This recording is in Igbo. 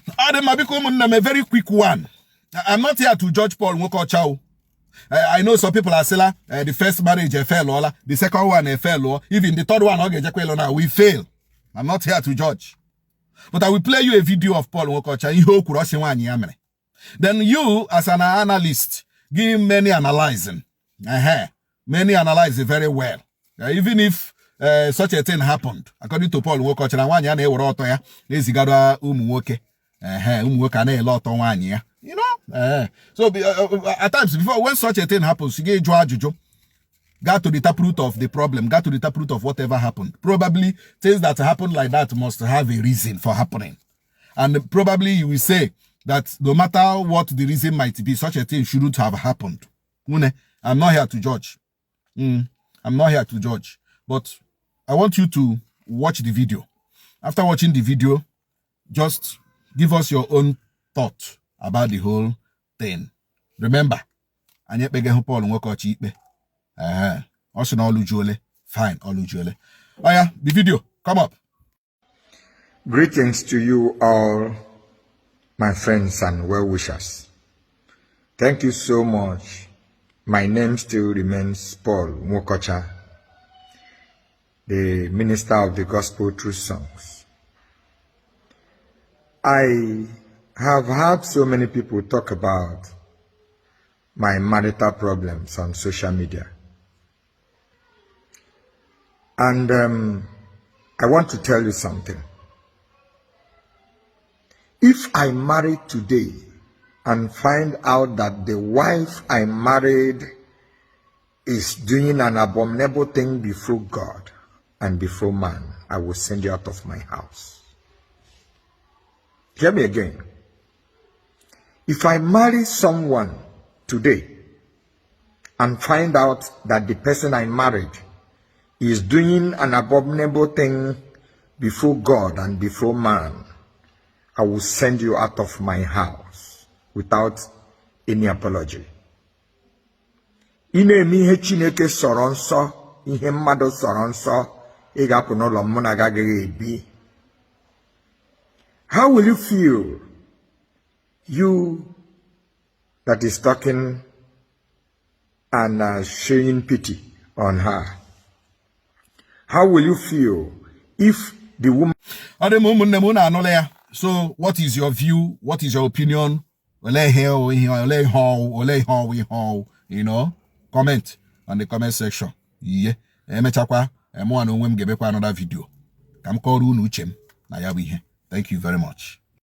Ọ dị mma, biko ụmụnne m, a very quick one. I'm not here to judge Paul Nwokocha o. I know some people are saying the first marriage fail, the second one fail, even the third one ọ ga-ejekwa ịlụ now we fail. I'm not here to judge. But I will play you a video of Paul Nwokocha, ihe o kwuru ọ sị nwaanyị ya mere. Then you, as an analyst, give many analyzing. Many analyze it very well. Even if such a thing happened, according to Paul Nwokocha, na nwaanyị ya na-ewere ọtọ ya na-ezigara ụmụ nwoke. Ụmụ nwoke a na-ele ọtọ nwaanyị ya. So at times before, when such a thing happens, you ga-eju ajụjụ. Got to the taproot of the problem, got to the taproot of whatever happened. Probably things that happen like that must have a reason for happening. And probably you will say that no matter what the reason might be, such a thing shouldn't have happened. Une, I'm not here to judge. I'm not here to judge. But I want you to watch the video. After watching the video, just give us your own thought about the whole thing. Remember, anyị ekpeghị Paul Nwokocha ikpe. Ehe. Ọ sị na ọlụjuole. Fine, ọlụjuole. Oh yeah, the video, come up. Greetings to you all, my friends and well wishers. Thank you so much. My name still remains Paul Nwokocha, the minister of the Gospel Truth Songs. I have heard so many people talk about my marital problems on social media. And I want to tell you something. If I marry today and find out that the wife I married is doing an abominable thing before God and before man, I will send you out of my house. Hear me again. If I marry someone today and find out that the person I married is doing an abominable thing before God and before man, I will send you out of my house without any apology. Ị na-eme ihe Chineke sọrọ nsọ, ihe mmadụ sọrọ nsọ, ị ga-apụ n'ụlọ m, mụ na gị agaghị ebi. How will you feel, you that is talking and showing pity on her? How will you feel if the woman Ọ dị m, ụmụnne m, unu anụla ya. So what is your view? What is your opinion? Olee ihe o ihe, olee ihe ọwụ, olee ihe ọwụ, ihe ọwụ? Comment on the comment section. Ihe emechakwa, mụnwa na onwe m ga-emekwa another video ka m kọrọ unu uche m na ya bụ ihe. Thank you very much.